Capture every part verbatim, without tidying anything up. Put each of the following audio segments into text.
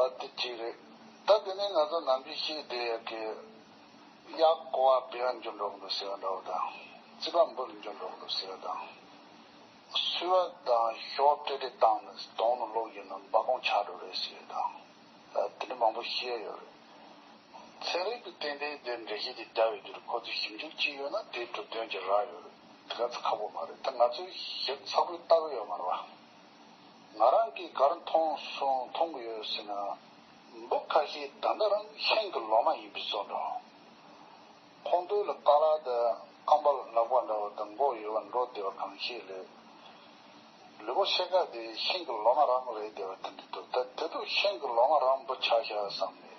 ད་དེ་གཅིག་རེད། ད་དེ་ནས་ང་ཚོ་ནམ་རྒྱུན་ཤེས་བསྡད་ཡག་གི། གཡག་ཀོ་བ་བེ་བ་འཇོན་འགྲོ་གི་འདུག་ཟེར་བ་འདྲ་བོ་དང་། རྩིད་པ་འབུ་ལ་འཇོན་འགྲོ་གི་འདུག་ཟེར་བ་དང་། སུལ་བ་དང་ཞོ་སྤྲེལ་སྤྲེལ་བཏང་ནས་དོང་ནང་བླུགས་ཡིན་ན་འབའ་གོང་ཆགས་འགྲོ་རེད་ཟེར་བ་དང་། ད་དེ་འདྲ་མང་པོ་ཤེས་ཡོད་རེད། ཚན་རིག་གི་ཏན་ཏན་དེ་འགྲེལ་བཤད་ཅིག་བརྒྱབ་ཡོད་དུས། ཁོ་ཚོས་ཞིབ་འཇུག་བྱས་ཡོད་ན་དེའི་གྲུབ་དོན་ཅིག་རག་ཡོད་རེད། དེ་ག་ཚོད་ཁག་པོ་མ་རེད། ད་ང་ཚོས་ཞིབ་ཚགས་པོས་ལྟ་གི་ཡོད་མ་རེད་བ། ང་རང་གིས་ག་རེ་མཐོང་སོང་མཐོང་གི་ཡོད་ཟེར་ན། འབུ་ཁ་ཤས་ད་ལྟ་རང་ཤིང་གི་ལོ་མ་ཡིན་པའི་བཟོ་འདྲ། ཁོང་ཚོ་ལ་ཀ་ལ་དང་རྐང་པ་ལག་པ་འདྲ་བ་དང་མགོ་ཡོད་པ་འགྲོ་བདེ་བ་གང་ཤེས་ལས། ལུས་པོ་ཕྱེད་ཀ་དེ་ཤིང་གི་ལོ་མ་རང་རེད་བདེ་བ་དེ་འདྲ་འདུག་ད་དེ་དུས་ཤིང་གི་ལོ་མ་རང་འབུ་ཆགས་ཤག་བསམ་ནས།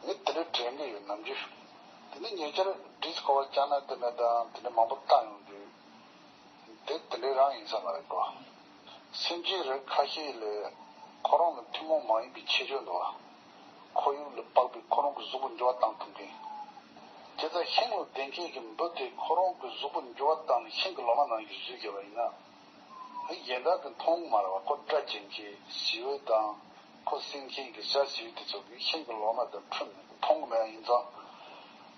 ངས་དེ་འདྲ་དྲན་གི་ཡོད་ནམ་རྒྱུན། དེ་ནས་ཉེ་ཆར་ཌིས་ཁོ་བར་ཅ་ན་དེ་མེད་དང་དེ་འདྲ་མང་པོ་བཏང་ཡོང་དུས། དེ་དེ་འདྲའི་རང་ཡིན་ས་མ་རེད་གོ། སེམས་ཅན་རིགས་ཁ་ཤས་ལས་ཁོ་རང་ལ་ཐུན་མོང་མ་ཡིན་པའི་ཁྱད་ཆོས་འདུག་བ། ཁོར་ཡུག་ལ་དཔག་པའི་ཁོ་རང་གི་གཟུགས་པོ་འགྱུར་བ་བཏང་ཐུབ་མཁན། དེ་ལྟར་ཤིང་ལ་ལྡིང་མཁན་གྱི་འབུ་དེ་ཁོ་རང་གི་གཟུགས་པོ་འགྱུར་བ་བཏང་ནས་ཤིང་གི་ལོ་མ་ནང་བཞིན་བཟོས་བཞག་པ་ཡིན་ན། གཞན་དག་གིས་མཐོང་གི་མ་རེད་བ། ཁོ་སྐྲ་འབྱིན་མཁན་བྱིའུ་དང་། ཁོ་བསད་མཁན་གྱི་བྱ་བྱིའུ་དེ་ཚོ་གིས་ཤིང་གི་ལོ་མ་དང་འཁྲུད་ནས་མཐོང་གི་མེད་པ་ཡིན་ཙང་།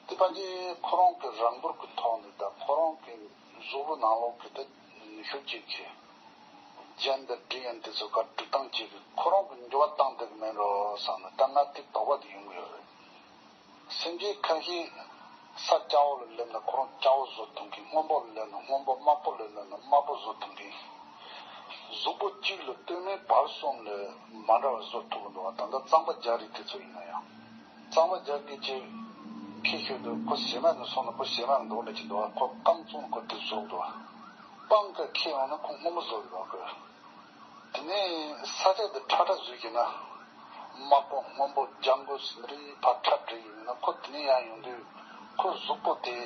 དེ་ཕལ་ཆེར་ཁོ་རང་གི་རང་འབུར་གྱི་ཐོག་ནས་དང་ཁོ་རང་གི་གཟུགས་པོ་ནང་ལོགས་ཀྱི་དེ་ནུས་ཤུགས་ཅིག་གིས། ཇེན་དང་ཌི་ཨེན་དེ་ཚོ་ག་འགྲིག་སྟངས་ཅིག་གིས་ཁོ་རང་གི་འགྱུར་བ་བཏང་བསྡད་ཀྱི་མེད་འགྲོ་བསམ་ནས། ད་ང་དེ་དོགས་པ་དེ་ཡོང་གི་ཡོད་རེད། སེམས་ཅན་ཁ་ཤས་ས་སྐྱ་བོ་ལ་སླེབས་ན་ཁོ་རང་སྐྱ་བོ་བཟོ་ཐུབ་མཁན། སྔོན་པོ་ལ་སླེབས་ན་སྔོན་པོ། དམར་པོ་ལ་སླེབས་ན་དམར་པོ་བཟོ་ཐུབ་མཁན། གཟུགས་པོ་གཅིག་ལ་སྟོད་སྨད་བར་གསུམ་ལ་མ་འདྲ་བ་བཟོ་ཐུབ་ཀྱི་འདུག་བ། ད་ལྟ་གཙང་པ་རྒྱག་རིགས་དེ་ཚོ་ཡིན་ན་ཡང་། གཙང་པ་རྒྱག་མཁན་ཅིག་ཁྱི་ཤོད་དུས་ཁོ་བྱེ་མ་ནས་སོང་ན་ཁོ་བྱེ་མ་འདུག་འདྲ་ཅིག་འདུག་བ། ཁོ་རྐང་བཙུགས་ན་ཁོ་དེ་བཟོ་གི་འདུག་བ། སྤང་ཁ་ཁྱེར་ཡོང་ན་ཁོ་སྔོན་པོ་བཟོ་གི་འདུག་བ། ཁོས། དེ་ནས་ས་ཆ་དེ་ཁྲ་ཁྲ་བཟོས་བྱས་ན། དམར་པོ་སྔོན་པོ་ལྗང་གུ་ཟེར་ནས་ཕར་ཁྲ་བྲིས་ཡོད་ན། ཁོ་དེ་ནས་ཡར་ཡོང་དུས་ཁོ་གཟུགས་པོ་དེ་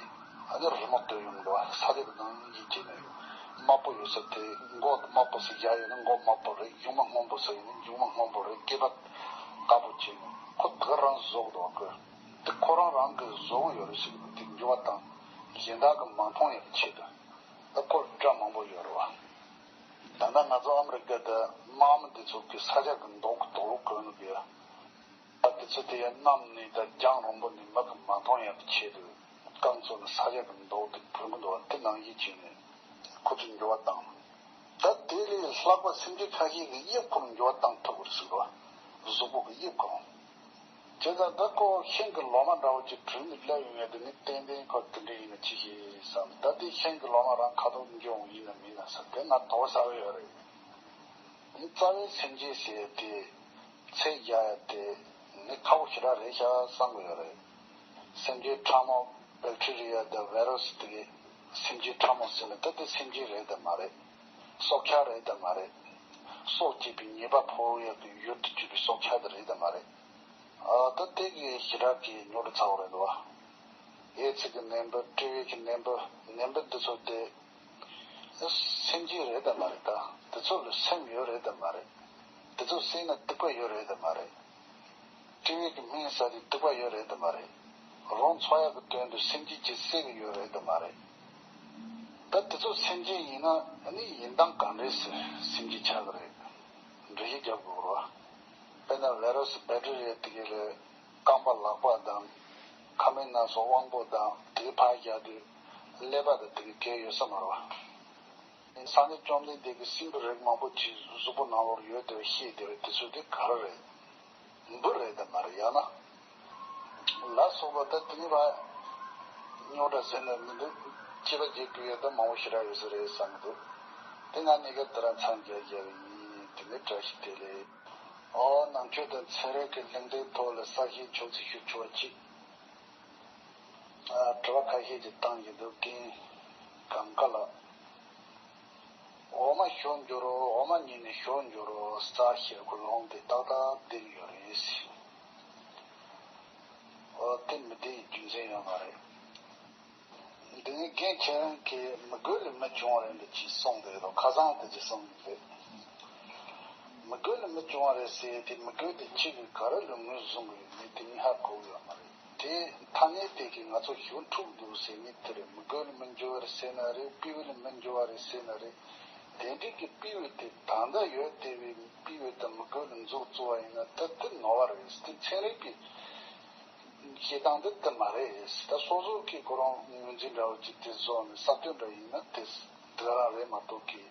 ཨ་ནི་རི་མོ་བཏོན་ཡོང་གི་འདུག་བ། ས་ཆ་དེ་ནང་བཞིན་བྱས་ནས། དམར་པོ་ཡོད་ས་དེ། མགོ་དམར་པོ་ཟིག་བཞག་ཡོད་ན་མགོ་དམར་པོ་རེད། མཇུག་མ་སྔོན་པོ་ཟིག་ཡོད་ན་མཇུག་མ་སྔོན་པོ་རེད། སྐེད་པ་དཀར་པོ་བྱས་ནས་ཁོ་དེ་ག་རང་བཟོ་གི་འདུག་བ། ཁོས་དེ་ཁོ་རང་རང་གིས་བཟོ་གི་ཡོད་རེད་ཟེར་གི་འདུག་དེ་འགྱུར་བ་བཏང་། གཞན་དག་གིས་མ་མཐོང་ཡག་གི་ཆེད་དུ། ད་ཁོར་སྐྲ་མང་པོ་ཡོད་རེད་བ། ད་ལྟ་ང་ཚོ་ཨ་མི་རི་ཀ་དུ་དམག་མི་འདི་ཚོ་གི་ས་ཆ་གི་མདོག་གི་དོག་ལོག་གོན་ནས་གི། ད་དེ་ཚོ་དེ་ཡང་གནམ་ནས་ད་རྒྱང་རིང་པོ་ནས་མི་གིས་མ་མཐོང་ཡག་གི་ཆེད་དུ། རྐང་བཙུགས་ནས་ས་ཆ་གི་མདོག་དེ་གོན་གི་འདུག་བ། དེ་ནང་བཞིན་བྱས་ནས་ཁོ་ཚོས་འགྱུར་བ་བཏང་། ད་དེ་ལས་ལྷག་པ་སེམས་ཅན་ཁ་ཤས་ཀྱི་དབྱིབས་ཁོ་རང་འགྱུར་བ་བཏང་ཐུབ་ཀྱི་རེད་ཟེར་བ། གཟུགས་པོ་གི་དབྱིབས་ཁོ་རང་། བྱས་ཙང་ད་ཁོ་ཤིང་གི་ལོ་མ་འདྲ་བོ་ཅིག་བྲུས་ནས་སླེབས་ཡོང་ཡ་དེ་ནི་ཏན་ཏན་ཁོ་དེ་འདྲ་ཡིན་ན་ཅི་ཞིག་བསམ། ད་དེ་ཤིང་གི་ལོ་མ་རང་ཁ་ཐོག་འགྱོ་འོང་ཡིན་ན་མིན་ན་ས་དེ་ང་དོགས་ས་ཡོད་རེད། ནི་རྩ་བའི་སེམས་ཅན་ཟེར་ཡ་དེ་ཚད་རྒྱག་ཡ་དེ་ནི་ཁག་པོ་ཞེ་དྲག་རེད་ཤག་བསམ་གི་ཡོད་རེད། སེམས་ཅན་ཕྲ་མོ་བེག་ཊི་རི་ཡ་དང་བྷའི་རུ་སི་དེ་གི་སེམས་ཅན་ཕྲ་མོ་ཟེར་ན་ད་དེ་སེམས་ཅན་རེད་དམ་མ་རེད། སྲོག་ཆགས་རེད་དམ་མ་རེད། སྲོག་བཅད་པའི་ཉེས་པ་ཕོག་ཡག་གི་ཡུལ་དུ་གྱུར་པའི་སྲོག་ཆགས་དེ་རེད་དམ་མ་རེད། ཨ་ད་དེ་གི་ཞེ་དྲག་གི་ཉོ་རུ་ཚ་བ་རེད་འདུག་བ། ཨེ་ཙི་གི་ནད་འབུ། ཊི་བི་གི་ནད་འབུ། ནད་འབུ་འདི་ཚོ་དེ་སེམས་ཅན་རེད་དམ་མ་རེད། ད་དེ་ཚོ་ལ་སེམས་ཡོད་རེད་དམ་མ་རེད། དེ་ཚོ་བསད་ན་སྡིག་པ་ཡོད་རེད་དམ་མ་རེད། ཊི་བི་གི་སྨན་ཟ་དུས་སྡིག་པ་ཡོད་རེད་དམ་མ་རེད། རང་འཚོ་ཡག་གི་དོན་དུ་སེམས་ཅན་ཅིག་བསད་གི་ཡོད་རེད་དམ་མ་རེད། ད་དེ་ཚོ་སེམས་ཅན་ཡིན་ན་ཨ་ནི་ཡིན་སྟངས་ག་འདྲས་སེ་སེམས་ཅན་ཆགས་གི་རེད། འགྲེལ་བཤད་རྒྱབ་དགོས་རེད་བ། དཔེར་ན་བྷའི་རུ་སི་བེག་ཊི་རི་ཡ་དེ་གའི་ལས་རྐང་པ་ལག་པ་དང་། ཁ་མིན་སྣ་ཚོགས་དབང་པོ་དང་དེ་གའི་ཕར་བཞག་དུས་ཀླད་པ་དང་དེ་གའི་གལ་ཡོད་ས་མ་རེད་བ། སངས་རྒྱས་བཅོམ་ལྡན་འདས་ཀྱིས་སྲིན་བུ་རིགས་མང་པོ་ཅིག་གཟུགས་པོ་ནང་ལོགས་ཡོད་བསྡད་པ་ཤེས་བསྡད་པ་དེ་ཚོ་དེ་ག་རེ་རེད། འབུ་རེད་དམ་མ་རེད། ཡང་ན་ལ་སོགས་པ་ད་དེ་ནི་བ་རྙོག་དྲ་ཟེར་ན་མི་འདུག་སྐྱེས་པ་རྗེས་འགྲོ་ཡ་ད་མང་པོ་ཞེ་དྲག་ཡོད་ས་རེད་བསམ་གི་འདུག་དེ་ང་གཉིས་ཀ་དེ་རང་མཚམས་བརྒྱབ་བཞག་པ་ཡིན། དེ་ནས་བཀྲ་ཤིས་བདེ་ལེགས། ཨོ་ནང་ཆོས་དང་ཚན་རིག་གི་གླེང་སྟེགས་ཐོག་ལ་གསར་ཞུགས་ཕྱོགས་ཚིག་ཞུ་ཆོག་ཅིག་ཨ་དྲི་བ་ཁ་ཤས་ཅིག་བཏང་གི་འདུག་རྒན་གངས་དཀར་ལགས། འོ་མ་ཞོ་འཇོ་རོ། འོ་མ་ཉིད་ནས་ཞོ་འཇོ་རོ། རྩ་ཤེར་ཁུ་ལོང་དེ་ཏག་ཏག་བསྡད་ཡོད་རེད། འོ་དེ་མི་བདེ་རྒྱུ་མཚན་ཡོད་མ་རེད། འདི་ནི་རྒན་ཁྱེད་རང་གིས་མི་རྒོད་ལས་མི་བྱུང་བ་རེད་འདུག་ཅེས་གསུངས་འདུག་དོ། ཁ་སང་དེ་ཅིག་གསུངས་འདུག་མི་རྒོད་ལས་མི་བྱུང་བ་རེད་ཟེར་ཏེ་མི་རྒོད་དེ་ཁྱེད་ཀྱིས་ག་རེ་ལ་ངོས་བཟུང་གི་ཡོད་མེད་དེ་ངས་ཧ་གོ་གི་ཡོད་མ་རེད། དེ་ཐ་སྙད་དེ་གིས་ང་ཚོ་ཞུ་འཁྲུག་འདུག་ཟེར་ངས་དེ་རེད། མི་རྒོད་ལས་མི་འགྱུར་བ་རེད་ཟེར་ན་རེད། སྤྲེའུ་ལས་མི་འགྱུར་བ་རེད་ཟེར་ན་རེད། དེ་འདྲའི་གི་སྤྲེའུ་དེ་ད་ལྟ་ཡོད་བསྡད་པའི་སྤྲེའུ་དང་མི་རྒོད་ལ་མཛུབ་བཙུགས་པ་ཡིན་ན་ད་དེ་ནོར་བ་རེད། དེ་ཚན་རིག་གི་བཤད་སྟངས་དེ་དེ་མ་རེད། ད་སོ་སོ་གི་ཁོ་རང་ངོས་འཛིན་འདྲ་བོ་ཅིག་དེ་བཟོ་ནས་གསར་གཏོད་འདྲ་ཡིན་ན་དེ་དེ་ག་རང་རེད་མ་གཏོགས་གི།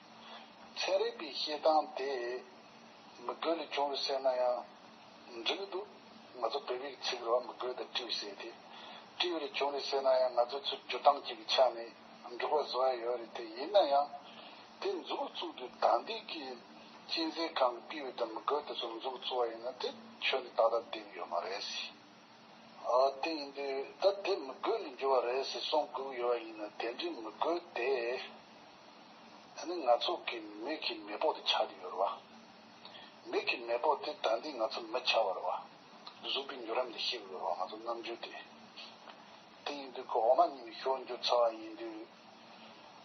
ཚན་རིག་པའི་བཤད་སྟངས་དེ་མི་རྒོད་ལ་བྱུང་རེད་ཟེར་ན་ཡང་འགྲིག་གི་འདུག་ང་ཚོ་བོད་པའི་ཚིག་རེད་བ། མི་རྒོད་དང་སྤྲེའུ་ཟེར་དེ། སྤྲེའུ་ལ་བྱུང་རེད་ཟེར་ན་ཡང་ང་ཚོ་ཚུར་འགྱུར་སྟངས་ཅིག་གི་ཆ་ནས་འགྲིག་པ་བཟོ་ཡ་ཡོད་རེད། དེ་ཡིན་ན་ཡང་དེ་མཛུབ་བཙུགས་དུས་ད་ལྟའི་གི་གཅན་གཟན་ཁང་གི་སྤྲེའུ་དང་མི་རྒོད་དེ་ཚོ་མཛུབ་བཙུགས་པ་ཡིན་ན་དེ་ཁྱོན་ནས་ཏག་ཏག་བསྡད་ཀྱི་ཡོད་མ་རེད་ཟེར། ཨ། དེ་ཡིན་དུས་ད་དེ་མི་རྒོད་ལ་འགྱུར་བ་རེད་ཟེར་གསུང་དགོས་ཀྱི་ཡོད་པ་ཡིན་ན། དེ་འདྲའི་མི་རྒོད་དེ་ཨ་ནི་ང་ཚོ་གི་མི་གི་མེས་པོ་དེ་ཆགས་ཀྱི་ཡོད་རེད་བ། མི་གི་མེས་པོ་དེ་ད་ལྟའི་ང་ཚོ་མི་ཆགས་པ་རེད་བ། གཟུགས་པོའི་འགྱུར་རིམ་དེ་ཤེས་དགོས་རེད་བ། ང་ཚོ་རྣམ་འགྱུར་དེ། དེ་ཡིན་དུས་ཁོ་འོ་མ་ཉིད་ནས་ཤོར་འགྱུར་ཚར་བ་ཡིན་དུས།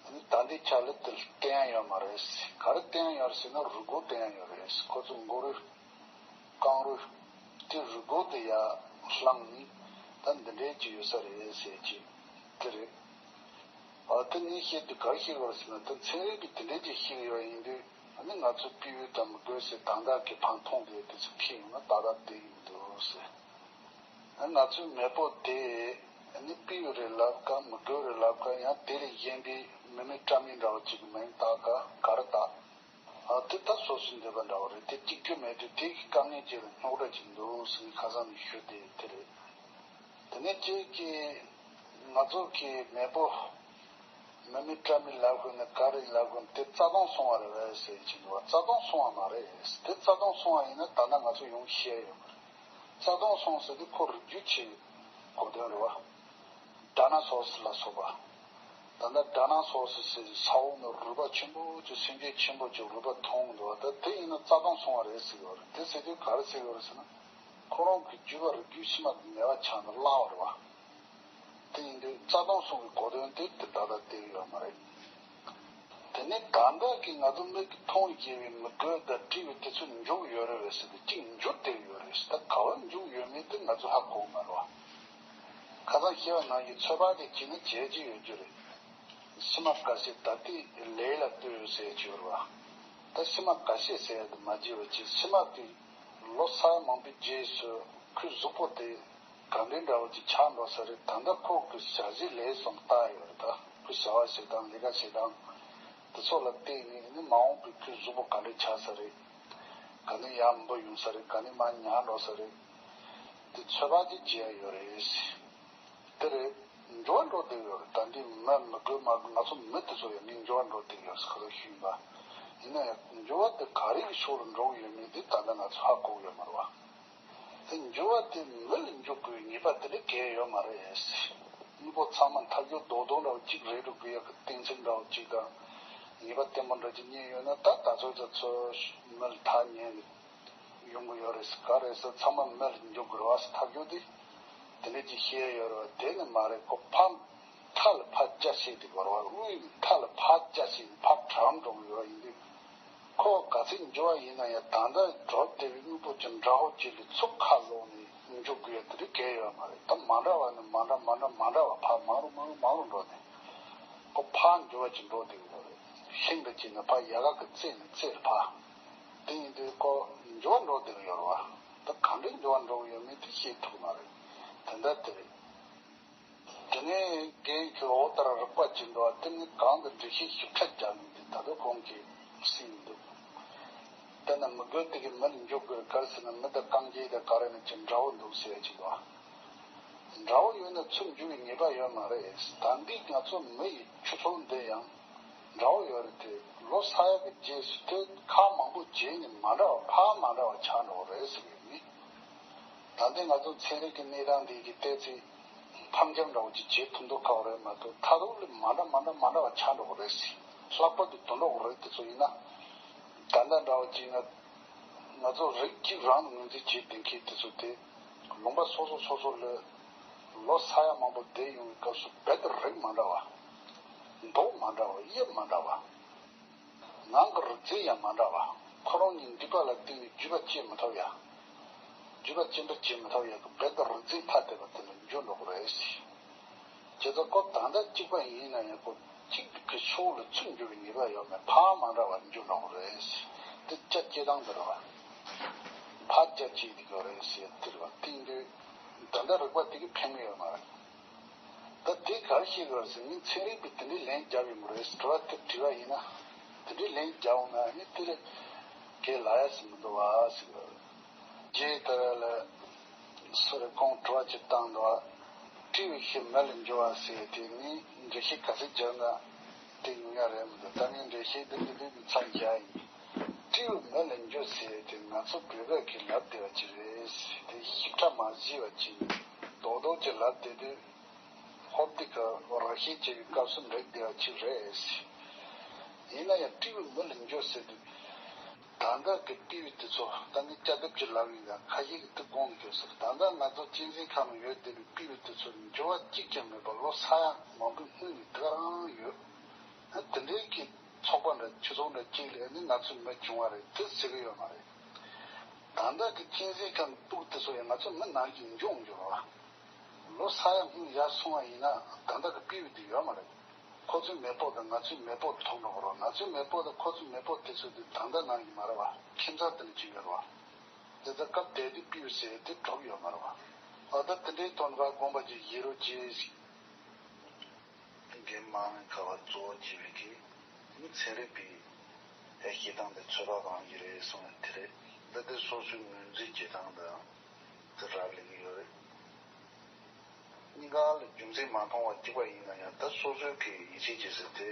ཨ་ནི་ད་ལྟའི་ཆ་ལ་དེ་བསྟན་ཡ་ཡོད་མ་རེད། ག་རེ་བསྟན་ཡ་ཡོད་རེད་ཟེར་ན་རུས་ཁོག་བསྟན་ཡ་ཡོད་རེད། ཁོ་ཚོ་མགོ་རུས། རྐང་རུས། དེ་རུས་ཁོག་དེ་ཡར་བསླངས་ནས་ད་འདི་འདྲའི་ཅིག་ཡོད་ས་རེད་ཟེར་གྱི་དེ་རེད། ཨ། དེ་ནས་བཤད་དུས་ག་རེ་བཤད་དགོས་རེད་ཟེར་ན། ད་ཚན་རིག་གིས་དེ་འདྲའི་ཅིག་བཤད་ཡོད་ཡིན་དུས། ཨ་ནི་ང་ཚོ་སྤྲེའུ་དང་མི་རྒོད་ཟེར་ད་ལྟ་གི་ཕར་མཐོང་དེ་དེ་ཚོ་ཁྱེར་ཡོང་ན་ཏག་ཏག་བསྡད་ཀྱི་མི་འདུག་ཟེར། ང་ཚོའི་མེས་པོ་དེ་ནི་སྤྲེའུ་རེད་ལབ་ཀ། མི་རྒོད་རེད་ལབ་ཀ། ཡང་དེ་ལས་གཞན་པའི་མི་མེད་སྤྲ་མེད་འདྲ་བོ་ཅིག་གི་མིང་བཏགས་ཀ་ག་རེ་བཏགས། ཨ། དེ་ད་སོ་སོའི་འདོད་པ་འདྲ་བོ་རེད། དེ་གཅིག་གྱུར་མེད་དུས་དེ་གི་དཀའ་ངལ་ཅིག་ལ་རྙོག་དྲ་ཅིག་འདུག་ཟེར་ནས་ཁ་སང་ནས་ཞུ་བསྡད་དེ་རེད། དེ་ནས་ཁྱེད་ཀྱིས་ང་ཚོ་གི་མེས་པོ་མི་མེད་སྤྲ་མེད་ལབ་དགོས་ན་ག་རེ་ལབ་དགོས་ན། དེ་རྩ་སྟོང་སོང་བ་རེད་པས་ཟེར་གྱི་འདུག་བ། རྩ་སྟོང་སོང་བ་མ་རེད། དེ་རྩ་སྟོང་སོང་བ་ཡིན་ན་ད་ལྟ་ང་ཚོ་ཡོང་ཤེས་ཡོད་མ་རེད། རྩ་སྟོང་སོང་ཟེར་དུས་ཁོ་རིགས་རྒྱུད་ཆད་གོ་དོན་རེད་བ། ཌ་ན་སོར་སི་ལ་སོགས་པ། ད་ལྟ་ཌ་ན་སོར་སི་ཟེར་ས་འོག་ནས་རུས་པ་ཆེན་པོ་ཅིག་སེམས་ཅན་ཆེན་པོ་ཅིག་རུས་པ་མཐོང་འདུག་བ། ད་དེ་ཡིན་ན་རྩ་སྟོང་སོང་བ་རེད་ཟེར་གྱི་ཡོད་རེད། དེ་ཟེར་དུས་ག་རེ་ཟེར་གྱི་ཡོད་རེད་ཟེར་ན། ཁོ་རང་གི་རྒྱུད་པ་རིགས་རྒྱུད་ཕྱི་མ་དེ་མེད་པ་ཆགས་ནས་བརླག་པ་རེད་བ། དེ་ཡིན་དུས་རྩ་སྟོང་སོང་བའི་གོ་དོན་དེ་དེ་ད་ལྟ་བསྡད་ཡོད་མ་རེད། དེ་ནས་ད་ལྟ་གི་ང་ཚོ་མིག་གིས་མཐོང་རྒྱུ་བའི་མི་རྒོད་དང་སྤྲེའུ་དེ་ཚོ་འགྱུར་ཡོད་རེད་པས་ཟེར་ཏེ། གཅིག་འགྱུར་བསྡད་ཡོད་རེད་ཟེར། ད་ག་བར་འགྱུར་ཡོད་མེད་དེ་ང་ཚོ་ཧ་གོ་མ་རེད་བ། ཁ་སང་བཤད་པ་ནང་བཞིན་ཚོད་དཔག་དེ་བྱས་ན་བྱས་རྗེས་ཡོད་རྒྱུ་རེད། ཕྱི་མ་འགའ་ཤས་ད་ལྟའི་ལས་ལ་ལྟོས་ཡོད་ཟེར་གྱི་ཡོད་རེད་བ། ད་ཕྱི་མ་འགའ་ཤས་ཟེར་ཡ་དེ་མ་བརྗེད་པ་བྱས། ཕྱི་མ་དེ་ལོ་ས་ཡ་མང་པོའི་རྗེས་སུ་ཁོའི་གཟུགས་པོ་དེ་ག་འདྲའི་འདྲ་བོ་ཅིག་ཆགས་འགྲོ་ས་རེད། ད་ལྟ་ཁོ་གི་བྱ་གཞི་ལས་སོང་བལྟ་ཡོད་རེད། ད་ཁོའི་བྱ་བ་བྱེད་སྟངས། ལས་ཀ་བྱེད་སྟངས་དེ་ཚོ་ལ་བལྟས་ནས་ནི་མ་འོངས་པའི་ཁོའི་གཟུགས་པོ་ག་འདྲ་ཆགས་ས་རེད། ག་ནས་ཡར་འབུར་ཡོང་ས་རེད། ག་ནས་མར་ཉར་འགྲོ་ས་རེད། དེ་ཚོད་དཔག་ཅིག་བྱེད་ཡ་ཡོད་རེད། དེ་རེད། འགྱུར་བ་འགྲོ་བསྡད་ཡོད་རེད། ད་འདི་མི་མི་རྒོད་མ་རྒོད་ང་ཚོ་མི་དེ་ཚོ་ཡང་ནི་འགྱུར་བ་འགྲོ་བསྡད་ཡོད་ཟེར་ཁ་ལོ་ཞུས་པ་ཡིན་ན་ཡང་། འགྱུར་བ་དེ་ག་རེ་གི་ཕྱོགས་ལ་འགྲོ་གི་ཡོད་མེད་དེ་ད་ལྟ་ང་ཚོ་ཧ་གོ་གི་ཡོད་མ་རེད་བ། དེ་འགྱུར་བ་དེ་མི་ལ་འཇུག་དགོས་ངེས་པ་དེ་འདྲ་གང་ཡང་ཡོད་མ་རེད། དངོས་པོ་ཚང་མ་ཐབས་སྐྱོ་རྡོག་རྡོག་འདྲ་བོ་གཅིག་རེད་འགྲོ་དགོས་ཡག་གི་གཏན་ཚིགས་འདྲ་བོ་གཅིག་དང་། ངེས་པ་བརྟན་པོ་འདྲ་གཅིག་རྙེད་ཡོད་ན། ད་ད་ཚོད་ད་ཚོད་མི་ལ་ཐག་ཉེ་ནས་ཡོང་གི་ཡོད་རེད་ཟེར། ག་རེ་ཟེར་ཚང་མ་མི་ལ་འཇུག་དགོས་རེད་བ་ཟེར་ཐབས་སྐྱོ་དེ་དེ་འདྲ་གཅིག་བཤད་ཡོད་རེད་བ། དེ་ནི་མ་རེད། ཁོ་ཕར་མཐའ་ལ་ཕར་རྒྱ་བཤད་དེ་གོ་རེད་བ། དབུས་ནས་མཐའ་ལ་ཕར་རྒྱ་བཤད་ནས་ཕར་གྲམ་འགྲོ་གི་ཡོད་བ་ཡིན་དུས། ཁོ་ག་ཚོད་འགྱུར་བ་ཡིན་ན་ཡང་ད་ལྟ་འགྲོ་བསྡད་པའི་དངོས་པོ་ཅིག་འདྲ་བོ་ཅིག་ལ་ཚུར་ཁ་ལོག་ནས་འཇུག་དགོས་ཡ་དེ་འདྲ་གང་ཡང་ཡོད་མ་རེད། ད་མ་འདྲ་བ་ནས་མ་འདྲ་མ་འདྲ་མ་འདྲ་བ་ཕར་མང་རུ་མང་རུ་མང་རུ་འགྲོ་ནས་ཁོ་ཕར་འགྱུར་བ་ཅིག་འགྲོ་བསྡད་ཀྱི་ཡོད་རེད། ཤིང་དང་བཅས་ནས་ཕར་ཡལ་ག་གི་རྩེ་ནས་རྩེར་ཕར། དེ་ཡིན་དུས་ཁོ་འགྱུར་བ་འགྲོ་བསྡད་ཀྱི་ཡོད་རེད་བ། ད་ག་འདྲའི་འགྱུར་བ་འགྲོ་གི་ཡོད་མེད་དེ་ཤེས་ཐུབ་མ་རེད། དེ་འདྲ་དེ་རེད། དེ་ནས་རྒན་གྱིས་འོ་ལྟར་རིག་པ་ཅིག་འདུག་བ། དེ་ནི་གང་གི་འགྲེལ་བཤད་ཞིབ་ཕྲ་རྒྱག་མིན་དེ་ད་དུང་ཁོང་གིས་གསན་མི་འདུག་དེ་ན་མི་རྒོད་དེ་གིས་མི་ལ་འཇུག་དགོས། ག་རེ་ཟེར་ན་མི་དང་རྐང་རྗེས་དང་ག་རེ་ནས་ཅིག་འདྲ་བོ་འདུག་ཟེར་ཡ་ཅིག་འདུག་བ། འདྲ་བོ་ཡོད་ན་ཚུར་འཇུག་པའི་ངེས་པ་ཡོད་མ་རེད། ད་འདི་ང་ཚོ་མི་ཡི་ཆུ་ཚོད་འདི་ཡང་འདྲ་བོ་ཡོད་རེད་དེ། ལོ་ས་ཡ་གི་རྗེས་སུ་དེ་ཁག་མང་པོ་བྱས་ནས་མ་འདྲ་བ་ཕར་མ་འདྲ་བ་ཆགས་འགྲོ་གི་རེད་ཟེར་གི་ཡིན། ད་ལྟའི་ང་ཚོ་ཚན་རིག་གི་གནས་སྟངས་འདི་གི་བལྟས་ཚེ་ཕམ་རྒྱག་འདྲ་བོ་ཅིག་བྱེད་ཐུབ་མདོག་ཁ་པོ་རེད་མ་གཏོགས། མཐའ་ཐུག་ལ་མ་འདྲ་མ་འདྲ་མ་འདྲ་བ་ཆགས་འགྲོ་གི་རེད་ཟེར། ལྷག་པར་དུ་དུད་འགྲོ་གི་རིགས་དེ་ཚོ་ཡིན་ན། ད་ལྟ་འདྲ་བོ་ཅིག་ན་ང་ཚོ་རིགས་གཅིག་རང་ལ་ངོས་འཛིན་བྱེད་བསྡད་མཁན་དེ་ཚོ་དེ་ལུང་པ་སོ་སོ་སོ་སོ་ལ་ལོ་ས་ཡ་མང་པོ་བསྡད་ཡོང་བའི་སྐབས་སུ་རྦད་དེ་རིགས་མ་འདྲ་བ། མདོག་མ་འདྲ་བ། དབྱིབས་མ་འདྲ་བ། ནང་གི་རིག་རྩལ་ཡང་མ་འདྲ་བ། ཁོ་རང་གཉིས་འདུས་པ་ལ་བརྟེན་ནས་བརྒྱུད་པ་སྐྱེ་མི་ཐུབ་ཡ། བརྒྱུད་པ་སྐྱེ་འཕེལ་བྱེད་མི་ཐུབ་ཡ་གི་རྦད་དེ་རིག་རྩལ་ཐ་དད་པ་དེ་ལ་འགྱུར་འགྲོ་གི་རེད་ཟེར། བྱས་ཙང་ཁོ་ད་ལྟ་གཅིག་པ་ཡིན་ན་ཡང་ཁོ་ གཅིག་གི་ཕྱོགས་ལ་ཚུར་འགྱུར་བའི་ངེས་པ་ཡོད་མེད་ཕར་མ་འདྲ་བར་འགྱུར་འགྲོ་གི་རེད། འདི་ལྕགས་སྐྱེ་སྟངས་འདི་རེད་བ། ཕར་ལྕགས་སྐྱེ་འདི་གི་རེད་ཟེར་འདི་རེད་བ། དེ་འདི་ད་ལྟ་རིག་པ་དེ་གི་ཕན་གི་ཡོད་མ་རེད། ད་དེ་ག་རེ་བཤད་དགོས་རེད་ཟེར། ངས་ཚན་རིག་པས་དེ་འདྲའི་ལན་རྒྱབ་ཡོད་མ་རེད་ཟེར་བ་དེ་དྲི་བ་ཡིན་ན། དེ་འདྲའི་ལན་རྒྱབ་འོང་ན་ནི་དེ་ལས་གལ་ལ་ཡ་ཟེར་མི་འདུག་བ་ཟེར་བ། རྗེས་ད་ར་ལ་སུ་རེད་ཁོང་དྲི་བ་ཅིག་བཏང་འདུག་བ། སྤྲེའུ་ཤི་མེ་ལ་འགྱུར་བ་ཟེར་དེ་ནི་འགྲེལ་བཤད་ག་ཚོད་རྒྱབ་ན་དེ་ཡོང་ཡ་རེད་མི་འདུག་ད་ངས་འགྲེལ་བཤད་འདི་འདི་འདི་མཚམས་བཞག་ཡིན། སྤྲེའུ་མེ་ལ་འགྱུར་ཟེར་དེ་ང་ཚོ་བོད་སྐད་ཀྱི་ལབ་བསྡད་པ་ཅིག་རེད་ཟེར། དེ་ཞིབ་ཕྲ་མ་བྱས་པ་ཅིག་རྡོག་རྡོག་ཅིག་ལབ་བསྡད་དུས། ཧོབ་སྟེ་ཀ་ར་ཤི་བྱེད་པའི་སྐབས་སུ་འགྲིག་བསྡད་པ་ཅིག་རེད། ཡིན་ན་ཡང་སྤྲེའུ་མེ་ལ་འགྱུར་ཟེར་དུས། ད་ལྟ་གི་སྤྲེའུ་དེ་ཚོ་ད་ནི་སྐྱ་ལྡབ་ཀྱི་ལབ་ཡིན་ན་ཁ་ཤས་ཀྱིས་དེ་དགོངས་ཡོད་ཟེར། ད་ལྟ་ང་ཚོ་གཅན་གཟན་ཁང་ནང་ཡོད་བསྡད་པའི་སྤྲེའུ་དེ་ཚོ་འགྱུར་བ་གཅིག་ཀྱང་མེད་པར་ལོ་ས་ཡ་མང་པོའི་སྔོན་ནས་དེ་ག་རང་ཡོད། ཨ་དེ་འདྲའི་གི་ཚོགས་པ་འདྲ་སྤྱི་ཚོགས་འདྲ་གཅིག་ལ་ནི་ང་ཚོ་མི་བྱུང་བ་རེད་དེ་ཟེར་གི་ཡོད་མ་རེད། ད་ལྟ་གི་གཅན་གཟན་ཁང་སྤུ་གུ་དེ་ཚོ་ཡང་ང་ཚོ་མི་ནང་བཞིན་འབྱུང་འགྱུར་བ། ལོ་ས་ཡ་སྔོན་ཡར་སོང་བ་ཡིན་ན་ད་ལྟ་གི་སྤྲེའུ་དེ་ཡོད་མ་རེད། ཁོ་ཚོའི་མེ་ཏོག་དང་ང་ཚོའི་མེ་ཏོག་མཐོང་འགྲོ་གི་རེད། ང་ཚོའི་མེ་ཏོག་དང་ཁོ་ཚོའི་མེ་ཏོག་དེ་ཚོ་དེ་ད་ལྟ་ནང་བཞིན་མ་རེད་བ། ཁྱིམ་ཚང་དེ་ནས་ཅིག་ཡོད་རེད་བ། དེ་ཚོ་སྐབས་དེ་དུས་སྤྲེའུ་ཟེར་དེ་གྲུབ་ཡོད་མ་རེད་བ། ཨ་ད་དེ་འདྲའི་དོན་དག་དགོངས་པ་ཅིག་བཞེས་རོགས་གྱིས། རྒན་མང་ནས་ཁ་བ་གཙོ་བོ་བྱས་པའི་གི་མི་ཚན་རིག་པའི་ཡ་བཤད་སྟངས་དེ་ཚོད་དཔག་རང་གི་རེད་གསུངས་ཡ་དེ་རེད། འདི་དེ་སོ་སོའི་ངོས་འཛིན་བྱེད་སྟངས་དང་དེ་རག་ལས་ཀྱི་ཡོད་རེད། གཉིས་ཀ་ལ་རྒྱུ་མཚན་མ་མཐོང་བ་གཅིག་པ་ཡིན་ན་ཡང་ད་སོ་སོའི་གི་ཡིད་ཆེས་བྱེད་ཟེར་དེ་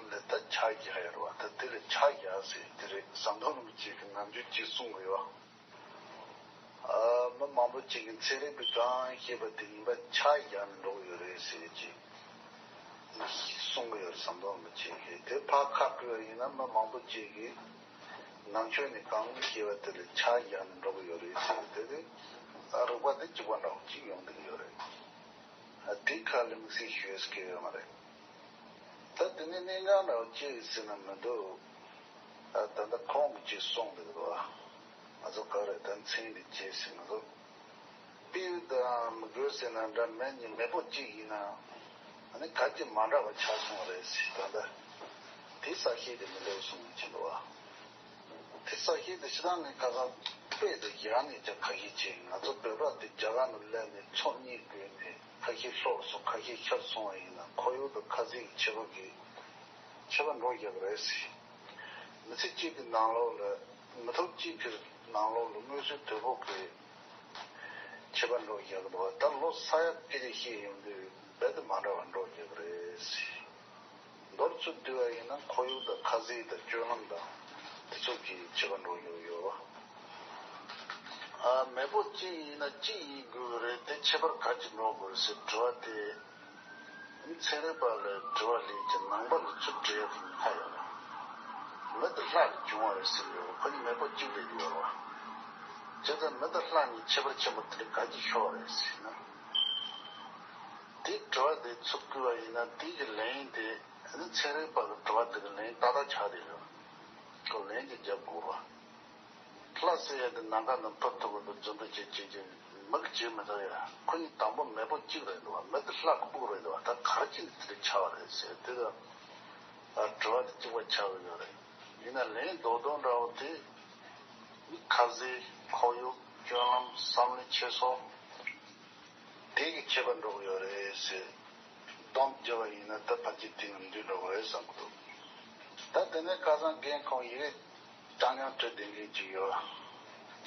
ལ་ད་ཆ་རྒྱག་ཡ་རེད་བ། ད་དེ་ལ་ཆ་རྒྱག་ཟེར་དེ་རེད། ཟམ་གདོང་རིན་པོ་ཆེ་གི་ནམ་རྒྱུན་གཅིག་གསུང་གི་ཡོད། ཨ་མི་མང་པོ་ཅིག་གིས་ཚན་རིག་པའི་གང་བཤད་པ་དེ་ཡིན་པ་ཆ་བཞག་ནས་འགྲོ་གི་ཡོད་རེད་ཟེར་གྱི་གསུང་གི་ཡོད་རེད། ཟམ་གདོང་རིན་པོ་ཆེ་གིས་དེ་ཕར་ཁ་བསྐུལ་བ་ཡིན་ན་མི་མང་པོ་ཅིག་གིས་ནང་ཆོས་ནས་གང་བཤད་པ་དེ་ལ་ཆ་བཞག་ནས་འགྲོ་གི་ཡོད་རེད་ཟེར་དེ་དེ་ཨ་རིག་པ་དེ་གཅིག་པ་འདྲ་བོ་ཅིག་ཡོང་གི་ཡོད་རེད། ཨ་དེ་ཁ་ལ་དམིགས་བསལ་ཞུ་ཡས་ཡོད་མ་རེད། ད་དེ་ནས་གནད་འགག་འདྲ་བོ་ཅི་རེད་ཟེར་ན་མི་འདུག་ཨ་ད་ལྟ་ཁོང་གིས་ཅིག་གསུངས་འདུག་གོ། ང་ཚོ་ག་རེ་ད་མཚན་འདི་བྱས་ཟིན་ང་ཚོ་སྤྲེའུ་དང་མི་རྒོད་ཟེར་ན་འདྲ། མི་གཉིས་མེས་པོ་གཅིག་ཡིན་ན་ཨ་ནི་ག་གེ་མ་འདྲ་བ་ཆགས་སོང་བ་རེད་ཟེར། ད་ལྟ་དེ་གསལ་བཤད་དེ་མི་འདྲ་བ་གསུངས་ཡོང་གི་འདུག་བ། དེ་གསལ་བཤད་དེ་སྤྱིར་བཏང་ནས་ཁ་སང་དཔེ་དེ་ཡག་ནས་ཀྱང་ཁ་ཤས་ཅིག་ང་ཚོ་བོད་པ་དེ་རྒྱ་གར་ནས་སླེབས་ནས་ཚོ་གཉིས་བགོས་ནས་ཁ་ཤས་ལྷོ་སོང་ཁ་ཤས་ཤར་སོང་བ་ཡིན་ན་ཁོར་ཡུག་དང་ཁ་ཟས་ཀྱི་ཁྱད་པར་གྱི་ཁྱད་པར་འགྲོ་རྒྱག་གི་རེད་ཟེར། མི་ཚེ་གཅིག་གི་ནང་ལོགས་ལ་མི་ཐོག་གཅིག་གི་ནང་ལོགས་ལ་དངོས་སུ་དོད་པོ་གི་ཁྱད་པར་འགྲོ་རྒྱག་གི་འདུག་ད་ལོ་ས་ཡ་སྐད་ཆ་བཤད་ཡོང་དུས་རྦད་དེ་མ་འདྲ་བ་འགྲོ་རྒྱག་གི་རེད་ཟེར། མདོར་ཚུར་བསྡུས་པ་ཡིན་ན་ཁོར་ཡུག་དང་ཁ་ཟས་དང་སྤྱོད་ལམ་དང་དེ་ཚོ་གི་ཁྱད་པར་འགྲོ་ཡོད་ཡོད་བ། ཨ་མེས་པོ་གཅིག་ཡིན་ན་གཅིག་ཡིན་དགོས་ཀྱི་རེད་དེ་ཁྱད་པར་ག་ཅིག་འགྲོ་དགོས་རེད་ཟེར་དྲི་བ་དེ། མི་ཚན་རིག་པ་ལ་དྲི་བ་ལན་གྱི་ནང་པ་ལ་ཚུར་དྲི་ཡ་དེ་ཉེན་ཁ་ཡོད་རེད། མི་དེ་ལྷ་ལས་བྱུང་བ་རེད་ཟེར་གྱི་ཡོད་རེད། ཁོ་གཉིས་མེས་པོ་གཅིག་རེད་ཡོད་རེད། བྱས་ཙང་མི་དང་ལྷ་གཉིས་ཁྱད་པར་ཆེན་པོ་དེ་འདྲ་ག་ཅིག་ཤོར་བ་རེད་ཟེར་ན། དེ་དྲི་བ་དེ་ཚུར་བསྐུལ་བ་ཡིན་ན་དེ་གི་ལན་དེ་ནི་ཚན་རིག་པ་གི་དྲི་བ་དེ་གི་ལན་ཏག་ཏག་ཆགས་བསྡད་ཡོད། ཁོ་ལན་དེ་རྒྱབ་དགོས་རེད། ལྷ་ཟེར་ཡ་དེ་ནམ་མཁའ་ནང་འཕུར་ཐུབ་པ་དང་རྫུན་པ་བྱེད་བྱེད་ཀྱི་མི་གི་བྱེད་མི་ཐུབ་ཡ། ཁོ་གཉིས་དང་པོ་མེས་པོ་གཅིག་རེད་འདུག་བ། མི་དེ་ལྷ་གི་སྤུ་གུ་རེད་འདུག་བ། ད་ག་རེ་བྱས་ནས་དེ་འདྲ་ཆགས་པ་རེད་ཟེར་དེ་ལ་ཨ་དྲི་བ་དེ་གཅིག་པ་ཆགས་ཀྱི་ཡོད་རེད། ཡིན་ན་ལན་རྡོག་རྡོག་འདྲ་བོ་དེ་མི་ཁ་ཟས་ཁོར་ཡུག་སྤྱོད་ལམ་བསམ་བློའི་འཁྱེར་སོ། དེ་གི་ཁྱད་པར་འགྲོ་གི་ཡོད་རེད་ཟེར། སྡོམ་རྒྱབ་པ་ཡིན་ན་ད་ཕལ་ཆེར་དེ་ངང་འདུས་འགྲོ་གི་རེད་བསམ་གི་འདུག་ད་དེ་ནས་ཁ་སང་རྒན་ཁོང་ཡི་གེ་རྐྱང་རྐྱང་བྲིས་བསྡད་མཁན་ཅིག་ཡོད།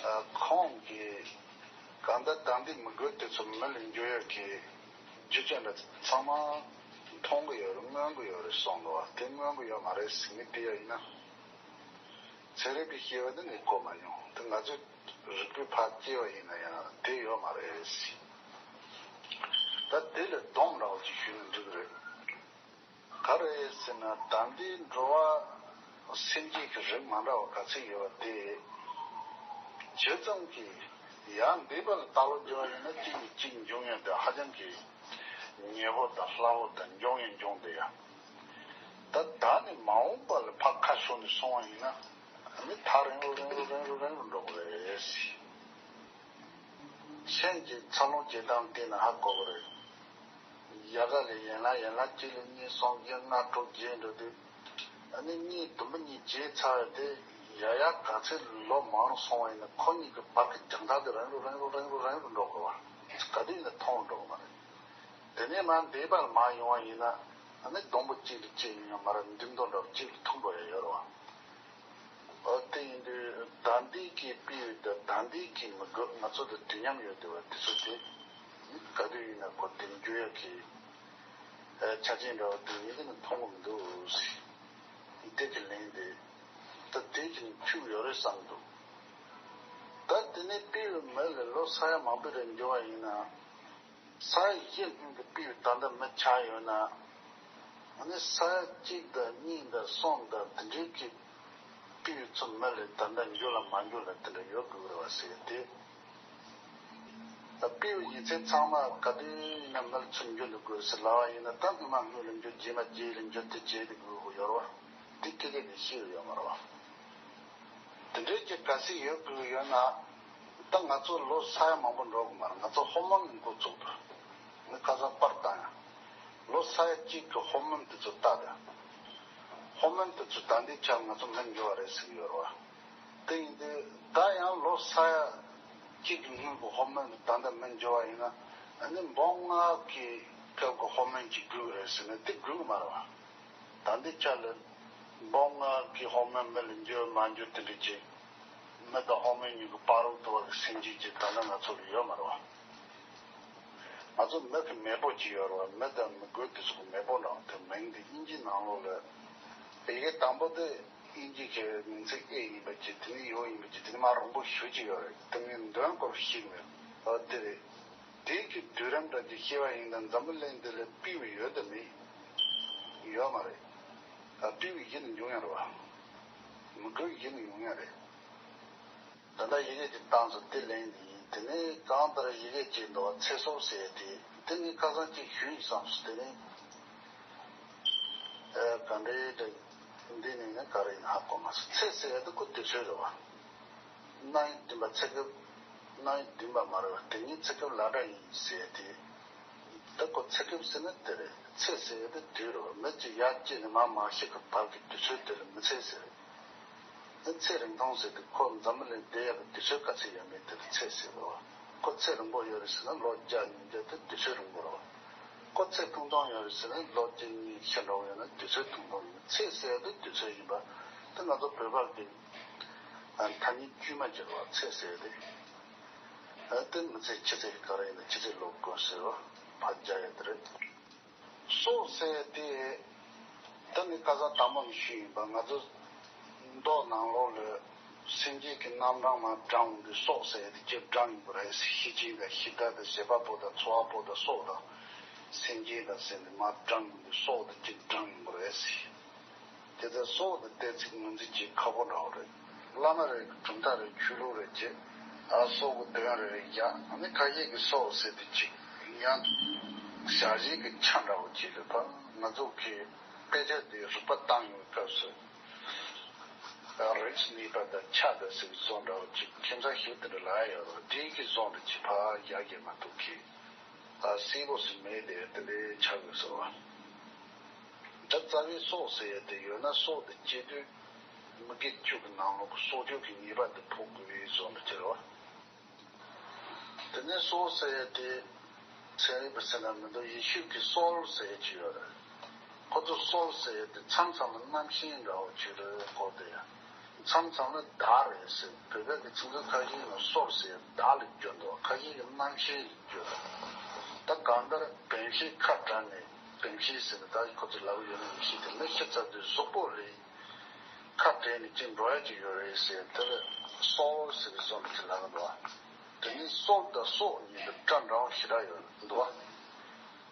ཨ་ཁོང་གིས་གང་ལྟར་ད་འདི་མི་རྒོད་དེ་ཚོ་མི་ལ་འགྱུར་ཡག་གི་རྒྱུ་ཆ་འདྲ་ཚང་མ་མཐོང་གི་ཡོད་རེད། མངོན་གི་ཡོད་རེད་གསུངས་འདུག་བ། དེ་མངོན་གི་ཡོད་མ་རེད་ཟེར་ངས་བལྟས་ཡ་ཡིན་ན། ཚན་རིག་པས་བཤད་པ་འདི་ངས་གོ་མ་མྱོང་། དེ་ང་ཚོས་རིག་པས་ཕར་དཔྱད་པ་ཡིན་ན་ཡང་དེ་ཡོད་མ་རེད་ཟེར། ད་དེ་ལས་སྡོམ་འདྲ་བོ་ཅིག་ཞུས་ན་འགྲིག་གི་རེད། ག་རེ་ཟེར་ན་ད་ལྟའི་འགྲོ་བ་སེམས་ཅན་གྱི་རིགས་མ་འདྲ་བ་ག་ཚད་ཡོད་པ་དེ་ཇི་ཙམ་གྱིས་ཡང་འདས་པ་ལ་ལྟ་ལོག་རྒྱག་པ་ཡིན་ན་གཅིག་ནས་གཅིག་འབྱུང་ཡ་དེ་ཧ་ཅང་གི་ཉེ་པོ་དང་སླ་པོ་དང་འབྱུང་ཡང་འབྱུང་བསྡད་ཡ། ད་ད་ནི་མ་འོངས་པ་ལ་ཕར་ཁ་ཕྱོགས་ནས་སོང་བ་ཡིན་ན་ཨ་ནི་ཐག་རིང་རུ་རིང་རུ་རིང་རུ་རིང་རུ་འགྲོ་གི་རེད། སེམས་ཀྱི་འཚར་ལོངས་བྱེད་སྟངས་བལྟས་ན་ཧ་གོ་གི་རེད། ཡ་ག་ལས་ཡན་ལག་ཡན་ལག་གཅིག་ལས་གཉིས་གསུམ་བརྒྱད་ལྔ་དྲུག་བརྒྱད་འགྲོ་དུས། ཨ་ནི་གཉིས་བདུན་པ་གཉིས་བརྗེས་ཚར་བ་དེ་ཡ་ཡ་ག་ཚད་ལོ་མང་རུ་སོང་བ་ཡིན་ན་ཁོ་གཉིས་ཀྱི་བར་གྱི་རྒྱང་ཐག་དེ་རིང་རུ་རིང་རུ་རིང་རུ་རིང་རུ་འགྲོ་དགོས་པ། ག་དུས་ཡིན་ན་མཐོང་རུ་འགྲོ་གི་མ་རེད། དེ་ནས་མར་འདས་པར་མར་ཡོང་བ་ཡིན་ན་ཨ་ནི་སྡོང་པོ་གཅིག་ལས་གཅིག་ཡིན་ཡང་མ་ར་མདུན་སྡོང་འདྲ་བོ་གཅིག་ལས་ཐུང་པོ་ཡང་ཡོད་རེད་བ། ཨོ་དེ་ཡིན་དུས་ད་ལྟའི་གི་སྤེལ་ཡོད་དང་ད་ལྟའི་གི་མི་དགོས། ང་ཚོ་དང་དུས་མཉམ་ཡོད་དེ་བ་དེ་ཚོ་དེ་ག་དུས་ཡིན་ན་གོ་དེ་འགྱུར་ཡག་གི་ཆ་རྐྱེན་འདྲ་བ་དེ་ངེད་ཀྱིས་ནི་མཐོང་གི་མི་འདུག་ཟེར། དེ་གི་ལན་དེ་ད་དེ་གི་ནི་འཁྱུག་ཡོད་རེད་བསམ་འདུག་ད་དེ་ནས་སྤེལ་བའི་མི་ལ་ལོ་ས་ཡ་མང་པོ་རེ་འགྱུར་བ་ཡིན་ན། ས་ཡ་བཞི་སྔོན་གྱི་སྤེལ་བའི་ད་ལྟ་མི་ཆགས་ཡོད་ན། ཨ་ནི་ས་ཡ་གཅིག་དང་གཉིས་དང་གསུམ་དང་དེ་འདྲའི་གི་སྤེལ་བའི་ཚོ་མི་ལ་ད་ལྟ་འགྱུར་ལ་མ་འགྱུར་ལ་དེ་འདྲ་ཡོད་དགོས་རེད་བ་ཟེར་ཏེ། ད་སྤེལ་བའི་ཡིག་ཚད་ཚང་མ་ག་དུས་ཡིན་ན་མི་ལ་ཚུར་འགྱུར་འདུག་དགོས་ཟེར་ལབ་པ་ཡིན་ན། ད་སྔོན་མ་སྔོན་ལ་འགྱུར། རྗེས་མ་རྗེས་ལ་འགྱུར། དེ་རྗེས་དེ་དགོས་དགོས་ཡོད་རེད་བ། དེ་སྐད་ཆ་དེ་ཤེས་ཡོད་མ་རེད་བ། དེ་འདྲའི་གི་གལ་སྲིད་ཡོད་དགོས་ཡོད་ན། ད་ང་ཚོ་ལོ་ས་ཡ་མང་པོ་འགྲོ་གི་མ་རེད། ང་ཚོ་ཧོར་མོན་ནས་འགོ་བཙུགས་འདུག་ངས་ཁ་སང་པར་བཏང་ཡང་། ལོ་ས་ཡ་གཅིག་གི་ཧོར་མོན་དེ་ཚོ་ལྟ་དང་། ཧོར་མོན་དེ་ཚོ་ད་ལྟའི་ཆར་ང་ཚོ་མི་འགྱུར་བ་རེད་ཟེར་གྱི་ཡོད་རེད་བ། དེ་ཡིན་དུས་ད་ཡང་ལོ་ས་ཡ་གཅིག་གི་སྔོན་གྱི་ཧོར་མོན་དེ་ད་ལྟ་མི་འགྱུར་བ་ཡིན་ན། ཨ་ནི་འབུམ་ལྔ་གི་སྐབས་ཀྱི་ཧོར་མོན་གྱིས་བསྒུལ་རེད་ཟེར་ན་དེ་འགྲིག་གི་མ་རེད་བ། ད་ལྟའི་ཆར་ལ་འབུམ་ལྔ་གི་ཧོར་མོན་མི་ལ་འགྱུར་མ་འགྱུར་དེ་འདྲ་བྱས། མི་དང་ཧོར་མོན་གཉིས་ཀྱི་བར་དུ་བ་གི་སེམས་ཅན་ཅིག་ད་ལྟ་ང་ཚོ་ལ་ཡོད་མ་རེད་བ། ང་ཚོ་མི་གི་མེས་པོ་ཅིག་ཡོད་རེད་བ། མི་དང་མི་རྒོད་དེ་ཚོ་གི་མེས་པོ་འདྲ་བ་དེ་མིང་དེ་དབྱིན་ཇིའི་ནང་ལོགས་ལ། ཡི་གེ་དང་པོ་དེ་དབྱིན་ཇི་གི་མིང་ཚིག་ཨེ་ཡིན་པ་ཅིག་དེ་ནས་ཡོ་ཡིན་པ་ཅིག་དེ་ནས་མར་རིང་པོ་ཞེ་ཅིག་ཡོད་རེད། དེ་ངས་འདོན་སྐོར་ཤེས་མེད། ཨ་དེ་རེད། དེའི་གི་དུས་རིམ་འདྲ་ཅིག་ཤེས་པ་ཡིན་ན་འཛམ་བུ་གླིང་འདི་ལ་སྤེལ་བ་ཡོད་དམ་མེད། ཡོད་མ་རེད། ཨ་སྤེལ་བའི་གཞི་ནས་ཡོང་ཡ་རེད་བ། མི་དགོས་གཞི་ནས་ཡོང་ཡ་རེད། ད་ལྟ་ཡི་གེ་ཅིག་བཏང་སོང་། དེ་ལན་འདི་ཡིན། དེ་ནས་གང་ལྟར་ཡི་གེ་ཅིག་འདུག་ཚེ་སྲོག་ཟེར་ཡ་དེ། དེ་ནས་ཁ་སང་ཅིག་ཞུས་ཡིན་བསམ་སོང་། དེ་ནས་ཨ་ག་འདྲའི་འདྲ། འདི་ནས་ནི་ག་རེ་ཡིན་ཧ་གོ་མ་སོང་། ཚེ་ཟེར་ཡ་དེ་ཁོ་དུས་ཚོད་རེད་བ། རྣམ་དབྱེ་བདུན་པ་ཚེ་སྐབས། རྣམ་དབྱེ་བདུན་པ་མ་རེད་བ། དེ་ཉིད་ཚེ་སྐབས་ལ་སྒྲ་ཡིན་ཟེར་ཏེ། ད་ཁོ་ཚེ་སྐབས་ཟེར་ན་དེ་རེད། ཚེ་ཟེར་ཡ་དེ་དུས་རེད་བ། མི་གཅིག་ཡར་སྐྱེས་ནས་མར་མ་ཤི་གི་བར་གྱི་དུས་ཚོད་དེ་ལ་མི་ཚེ་ཟེར། ཨ་ཚེ་རིང་ཐུང་ཟེར་དུས་ཁོ་འཛམ་བུ་གླིང་བསྡད་ཡག་གི་དུས་ཚོད་ག་ཚོད་ཡོད་མེད་དེ་ལ་ཚེ་ཟེར་བ། ཁོ་ཚེ་རིང་པོ་ཡོད་རེད་ཟེར་ན་ལོ་བརྒྱ་ཉིས་བརྒྱ་དེ་དུས་ཚོད་རིང་པོ་རེད་བ། ཁོ་ཚེ་ཐུང་ཐུང་ཡོད་རེད་ཟེར་ན་ལོ་གཅིག་གཉིས་ཤི་འགྲོ་གི་ཡོད་ན་དུས་ཚོད་ཐུང་ཐུང་ཡིན། ཚེ་ཟེར་ཡ་དེ་དུས་ཚོད་ཡིན་པ། དེ་ང་ཚོ་བོད་པ་གི་ཨ་ཐ་སྙད་དཀྱུས་མ་ཅིག་རེད་བ། ཚེ་ཟེར་ཡ་དེ། ཨ་དེ་མི་ཚེ་ཕྱི་ཚེས་ག་རེ་ཡིན་ན་ཕྱི་ཚེས་ལོ་དགུ་ཟེར་བ། ཕར་རྒྱག་ཡ་དེ་རེད། སྲོག་ཟེར་ཡ་དེ། ད་ནི་ཁ་སང་དང་པོ་ནས་ཞུས་ཡིན་པ། ང་ཚོ་མདོ་ནང་ལོགས་ལ་སེམས་ཅན་གྱི་རྣམ་གྲངས་མར་བགྲངས་ཡོང་དུས་སྲོག་ཟེར་ཡ་དེ་གཅིག་བགྲངས་ཡོང་གི་རེད་ཟེར། ཤེད་ཅན་དང་ཤེད་བདག་དང་བྱེད་པ་པོ་དང་འཚོ་བ་པོ་དང་སྲོག་དང་སེམས་ཅན་དང་ཟེར་ནས་མར་བགྲངས་ཡོང་དུས་སྲོག་དེ་གཅིག་བགྲངས་ཡོང་གི་རེད་ཟེར། དེ་ལྟར་སྲོག་དེ་གཏན་ཚིགས་ངོས་འཛིན་བྱེད་ཁག་པོ་འདྲ་བོ་རེད། བླ་མ་རེད། གྲུབ་མཐའ་རེད། ཆོས་ལུགས་རེད་ཅེས། ཨ་སྲོག་གི་དོན་རེ་རེ་བཞག་ཨ་ནི་ཁ་ཤས་ཀྱིས་སྲོག་ཟེར་དུས་ཅིག་ཡང་ཞག་བཞི་གི་ཆ་འདྲ་བོ་ཅིག་རེད་པ། ང་ཚོ་གིས་དཔེ་ཆ་དེ་རིག་པ་བཏང་ཡོང་བའི་སྐབས་སུ། ཨ་རིགས་གནས་པ་དང་ཆ་དང་ཟེར་བའི་བཟོ་འདྲ་བོ་ཅིག་ཁྱིམ་ཚང་ཞིག་དེ་འདྲ་ལ་ཡོད་རེད། དེའི་གི་བཟོ་འདྲ་ཅིག་ཕར་རྒྱག་རྒྱག་མ་ཐུབ་ཀི། ཨ་གསལ་པོ་ཞིག་མེད་དེ་དེ་འདྲའི་ཆགས་ཡོད་ཟེར་བ། ད་རྩ་བའི་སྲོག་ཟེར་ཡ་དེ་ཡོད་ན་སྲོག་དེ་སྐྱེ་དུས་མི་དགེ་བཅུ་གི་ནང་ལོགས་ཀྱི་སྲོག་གཅོད་ཀྱི་ཉེས་པ་དེ་ཕོག་དགོས་པའི་བཟོ་འདྲ་ཅིག་རེད་བ། དེ་ནས་སྲོག་ཟེར་ཡ་དེ་ཚན་རིག་པ་ཟེར་ན་མི་འདུག་ཡེ་ཤུ་གི་སོལ་ཟེར་ཡ་ཅིག་ཡོད་རེད། ཁོ་ཚོ་སོལ་ཟེར་ཡ་དེ་མཚམས་མཚམས་ལ་རྣམ་ཤེས་འདྲ་བོ་ཅིག་རེད་གོ། དེ་ཡང་མཚམས་མཚམས་ལ་བདག་རེད་ཟེར། བོད་པའི་གི་ཚིག་མཛོད་ཁ་ཤས་ནང་སོལ་ཟེར་ཡ་བདག་ལ་བསྒྱུར་འདུག་ཁ་ཤས་ཀྱིས་རྣམ་ཤེས་ལ་བསྒྱུར། ད་གང་ལྟར་བེམ་ཤེས་ཁ་བྲལ་ནས། བེམ་ཤེས་ཟེར་ན་ད་ཁོ་ཚོས་ལབ་ཀྱི་ཡོད་ན་མི་ཤེས་ཏེ། མི་ཤི་ཚར་དུས་གཟུགས་པོ་རེད། ཁ་བྲལ་ནས་ཅིག་འགྲོ་ཡ་ཅིག་ཡོད་རེད་ཟེར། དེར་སོལ་ཟེར་བའི་བཟོ་འདྲ་ཅིག་ལབ་ཀྱི་འདུག་དེ་ནས་སོལ་དང་སྲོག་གཉིས་ལ་སྒྲ་འདྲ་བོ་ཞེ་དྲག་ཡོད་འདུག་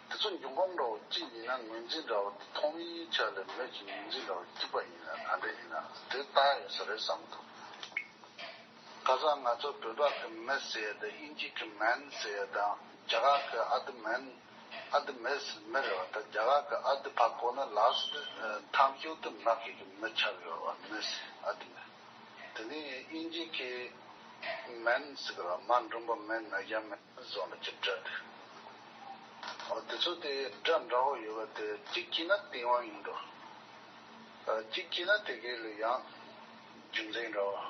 དེ་ཚོ་འབྱུང་ཁུངས་འདྲ་བོ་གཅིག་ཡིན་ན་ངོས་འཛིན་འདྲ་བོ་དེ་མཐོང་མིན་ཆ་ལས་མི་གི་ངོས་འཛིན་འདྲ་བོ་གཅིག་པ་ཡིན་ན་ག་འདྲ་ཡིན་ན་དེ་ལྟ་ཡོད་ས་རེད་བསམ་འདུག་ཁ་སང་ང་ཚོ་བོད་པ་གི་མི་ཟེར་ཡ་དང་དབྱིན་ཇི་གི་མན་ཟེར་ཡ་དང་རྒྱ་གར་གི་ཨ་དི་མན། ཨ་དི་མིས་མི་རེད་བ། ད་རྒྱ་གར་གི་ཨ་དི་ཕར་གོ་ན་ལ་སི་ཏི་ཐམ་ཤུ་ཏི་མ་གི་གི་མི་ཆགས་ཡོད་བ། མིས་ཨ་དི་མི། དེ་ནས་དབྱིན་ཇི་གི་མན་ཟེར་གི་ར་མ་འགྲོན་པ་མན་ན་ཡ་མན་བཟོ་འདྲ་ཅིག་འདྲ་དེ། ཨ། དེ་ཚོ་དེ་སྒྲ་འདྲ་བོ་ཡོད་པ་དེ་གཅིག་སྐྱེས་ན་ཏིང་དབང་ཡིན་འགྲོ། ཨ། གཅིག་སྐྱེས་ན་དེ་གའི་ལ་ཡང་རྒྱུ་མཚན་འདྲ་བོ།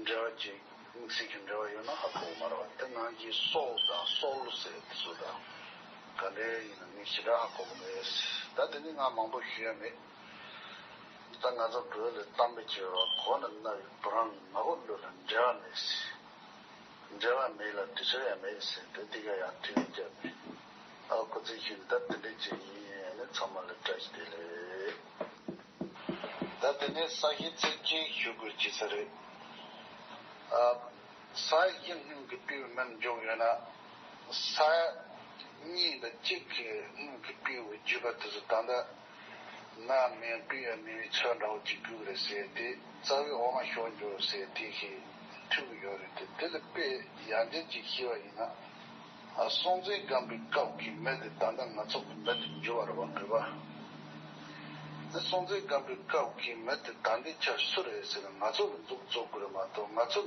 འབྲེལ་བ་ཅིག་དམིགས་བསལ་གྱི་འབྲེལ་བ་ཡོད་ན་ཧ་གོ་གི་མ་རེད་བ། དེ་ནང་བཞིན་སྲོག་དང་སྲོག་ལུ་ཟེར་དེ་ཚོ་དང་ག་འདྲ་ཡིན་ན་ངས་ཞེ་དྲག་ཧ་གོ་གི་མེད། ད་དེ་ནི་ང་མང་པོ་ཞུ་ཡ་མེད། ད་ང་ཚོ་བོད་ལ་གཏམ་དཔེ་བྱས་པ། གོ་ན་རྣ་བའི་བུ་རམ། མ་གོ་བློ་ལ་འགྲེལ་བ་མེད་ཟེར། འགྲེལ་བ་མེད་ལ་དུས་ཚོད་ཡང་མེད་ཟེར་དེ་དེ་ག་ཡང་དུས་བརྒྱབ་པས། ཨ། ཁོ་ཚོས་ཞུས་ད་དེ་འདྲ་ཅིག་ཡིན་ནི། ཚང་མ་ལ་བཀྲ་ཤིས་བདེ་ལེགས། ད་དེ་ནས་ས་གཞི་ཚིག་གཅིག་ཞུ་དགོས་ཀྱི་ས་རེད། ཨ། ས་གཞི་སྔོན་གྱི་སྤྲེའུ་མིར་འཇོག་ཡོད་ན། ས་གཉིས་དང་གཅིག་གི་སྔོན་གྱི་སྤྲེའུ་བརྗོད་པ་དེ་ཚོ་ད་ལྟ་མ་མིན་པའི་ཡང་མིན་པའི་ཚུལ་འདྲ་བོ་ཅིག་དགོས་རེད་ཟེར་ཏེ། རྩ་བའི་འོག་མ་ཤོར་འགྱུར་ཟེར་དེ་ཞིག་ཐུག་གི་ཡོད་རེད་དེ། དེ་ལ་དཔེ་ཡར་འདེབས་ཅིག་ཤེས་པ་ཡིན་ན། ཨ། སྲོང་བཙན་སྒམ་པོའི་སྐབས་ཀྱི་མི་དེ་ད་ལྟ་ང་ཚོ་གི་མི་དེ་འགྱུར་བ་རེད་བ། འགྱུར་བ། ཨ། སྲོང་བཙན་སྒམ་པོའི་སྐབས་ཀྱི་མི་དེ་ད་ལྟའི་ཆར་སུ་རེད་ཟེར་ན། ང་ཚོ་ལ་མཛུབ་བཙུགས་དགོས་རེད་མ་གཏོགས། ང་ཚོ་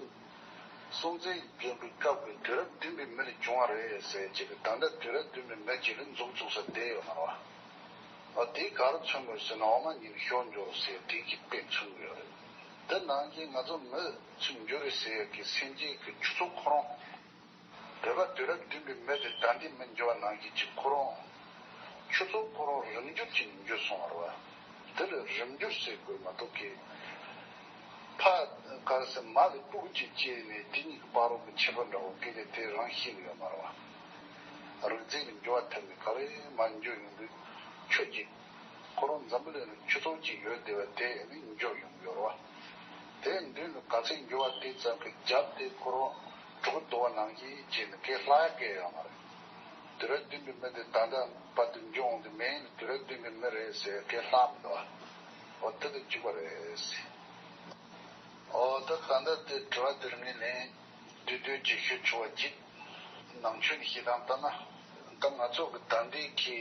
སྲོང་བཙན་སྒམ་པོའི་སྐབས་ཀྱི་དུས་རབས་བདུན་པའི་མི་ལ་བྱུང་བ་རེད་ཟེར་ཅིག་གི། ད་ལྟ་དུས་རབས་བདུན་པའི་མི་ཅིག་ལ་མཛུབ་བཙུགས་ས་བསྡད་ཡོད་མ་རེད་བ། ཨ། དེ་ག་རུ་མཚོན་དགོས་ཟེར་ན། འོག་མ་གཉིས་ཤོར་འགྱུར་ཟེར་དེ་གི་དཔེ་མཚོན་གྱི་ཡོད་རེད། དེ་ནང་བཞིན་ང་ཚོ་མི་ཚོ་འགྱུར་རེད་ཟེར་ཡག་གི་སེམས་ཅན་གྱི་ཆུ་ཚོད་ཁོ་རང་། བོད་པ་དུས་རབས་བདུན་པའི་མི་དེ་ད་ལྟའི་མི་འགྱུར་བ་ནང་བཞིན་གྱི་ཁོ་རང་། ཆུ་ཚོད་ཁོ་རང་རིམ་འགྱུར་གྱིས་འགྱུར་སོང་བ་རེད་བ། དེ་ལ་རིམ་འགྱུར་ཟེར་དགོས་མ་གཏོགས་ཀྱི། ཕ་ག་རེ་ཟེར། མ་ལ་སྤུ་གུ་གཅིག་སྐྱེས་ནས་དེ་གཉིས་ཀྱི་བར་དུ་གི་ཁྱད་པར་འདྲ་བོ་སྐད་ཆ་དེ་རང་ཤེས་ཀྱི་ཡོད་མ་རེད་བ། རིག་འཛིན་གྱི་འགྱུར་བ་ཐེབས་ནས་ག་རེ་མར་འགྱུར་ཡོང་དུས། ཁྱོད་ཀྱིས་ཁོ་རང་འཛམ་བུ་གླིང་ལ་ཆུ་ཚོད་གཅིག་ཡོད་བསྡད་པ་དེ་ནི་འགྱུར་ཡོང་གི་ཡོད་རེད་བ། དེ་མདུན་དུ་ག་ཚད་འགྱུར་བ་དེ་ཙམ་གྱིས་རྒྱབ་དེ་ཁོ་རང་གྲུ་གུ་བརྡོལ་བ་ནང་བཞིན་བྱས་ནས་སྐད་ལྷག་ཡ་སྐད་ཡོད་མ་རེད། དུས་རབས་བདུན་པའི་མི་དེ་ད་ལྟ་བར་དུ་འགྱུར་འོང་དུས་མིན། དུས་རབས་བདུན་པའི་མི་རེད་ཟེར་སྐད་ལྷག་མི་འདུག་བ། འོ་དེ་དང་གཅིག་པ་རེད་ཟེར། འོ་ད་ག་འདྲ་དེ་དྲི་བ་དེར་ངས་ལན་བསྡུས་བསྡུས་ཅིག་ཞུ་ཆོག་པ་ཅིག། ནང་ཆོས་ནས་བཤད་སྟངས་ལྟར་ན། ད་ང་ཚོ་གི་ད་ལྟའི་གི་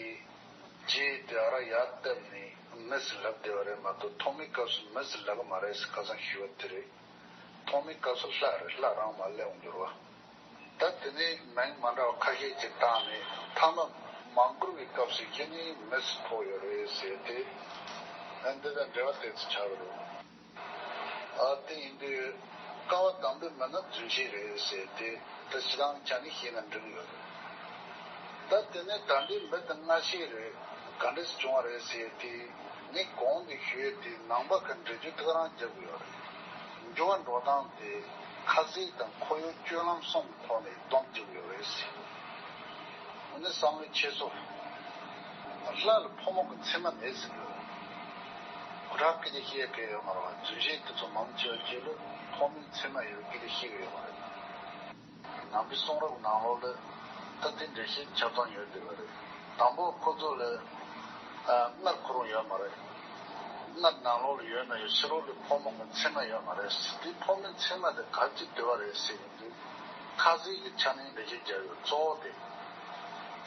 རྗེས་དེ་ཨ་ར་ཡར་བཏབ་ནས་མི་ཟེར་ལབ་བསྡད་པ་རེད་མ་གཏོགས། ཐོག་མའི་སྐབས་སུ་མི་ཟེར་ལབ་གི་མ་རེད་ཟེར་ཁ་སང་ཞུས་པ་དེ་རེད། ཐོག་མའི་སྐབས་སུ་ལྷ་རེད། ལྷ་རང་མར་སླེབས་འོང་འགྱུར་བ། ད་དེ་ནས་མིང་མ་འདྲ་བ་ཁ་ཤས་ཅིག་བཏགས་ནས་མཐའ་མ་མང་བཀུར་བའི་སྐབས་སུ་གཞི་ནས་མི་ཟེར་ཐོགས་ཡོད་རེད་ཟེར་ཏེ། ཨ། འདི་དང་འབྲེལ་བ་དེ་ཚོ་ཆགས་ཀྱི་རེད། ཨ། དེ་ཡིན་དུས་ཀ་བ་དང་པོའི་མི་ནི་རྫུན་བཤད་རེད་ཟེར་ཏེ། ད་སྤྱིར་བཏང་ཆ་ནས་བཤད་ན་འགྲིག་ཡོད་རེད། ད་དེ་ནས་ད་ལྟའི་མི་དེ་སྔ་ཕྱི་རེད། ག་འདྲས་བྱུང་བ་རེད་ཟེར་ཏེ། ངས་གོང་དུ་ཞུས་ཏེ་ནང་པ་གི་འགྲེལ་བརྗོད་དེ་ག་རང་རྒྱབ་ཀྱི་ཡོད་རེད། འགྱུར་བ་འགྲོ་སྟངས་དེ་ཁ་ཟས་དང་ཁོར་ཡུག་སྤྱོད་ལམ་གསུམ་གྱི་ཐོག་ནས་སྡོམ་རྒྱག་ཡོད་རེད་ཟེར། འོ་ན་བསམ་བློ་ཁྱེར་སོ། ལྷ་ལ་ཕོ་མོ་གི་མཚན་མ་མེད་ཟེར་གི་ཡོད་རེད། གོ་ཁྲག་སྐད་ཆ་བཤད་མཁན་ཡོད་མ་རེད་བ། རྫུན་བཤད་དེ་ཚོ་མང་ཆེ་བ་ཅིག་ལ་ཕོ་མོའི་མཚན་མ་ཡོད་སྐད་ཆ་བཤད་གི་ཡོད་མ་རེད། ནང་པའི་གསུང་རབ་ནང་ལོགས་ལ་ད་དེ་འདྲ་ཞིག་ཆ་ཚང་ཡོད་བསྡད་པ་རེད། དང་པོ་ཁོ་ཚོ་ལ་ཨ་མངལ་ཁོ་རང་ཡོད་མ་རེད། མངལ་ནང་ལོགས་ལ་ཡོད་ན་ཡང་ཕྱི་རོལ་ལ་ཕོ་མོ་གི་མཚན་མ་ཡོད་མ་རེད། དེ་ཕོ་མོའི་མཚན་མ་དེ་ག་ཅི་འདྲ་བ་རེད་ཟེར་ཡོང་དུས། ཁ་ཟས་ཀྱི་ཆ་ནས་འགྲེལ་བཤད་རྒྱག་ཡོད། གཙོ་བོ་དེ་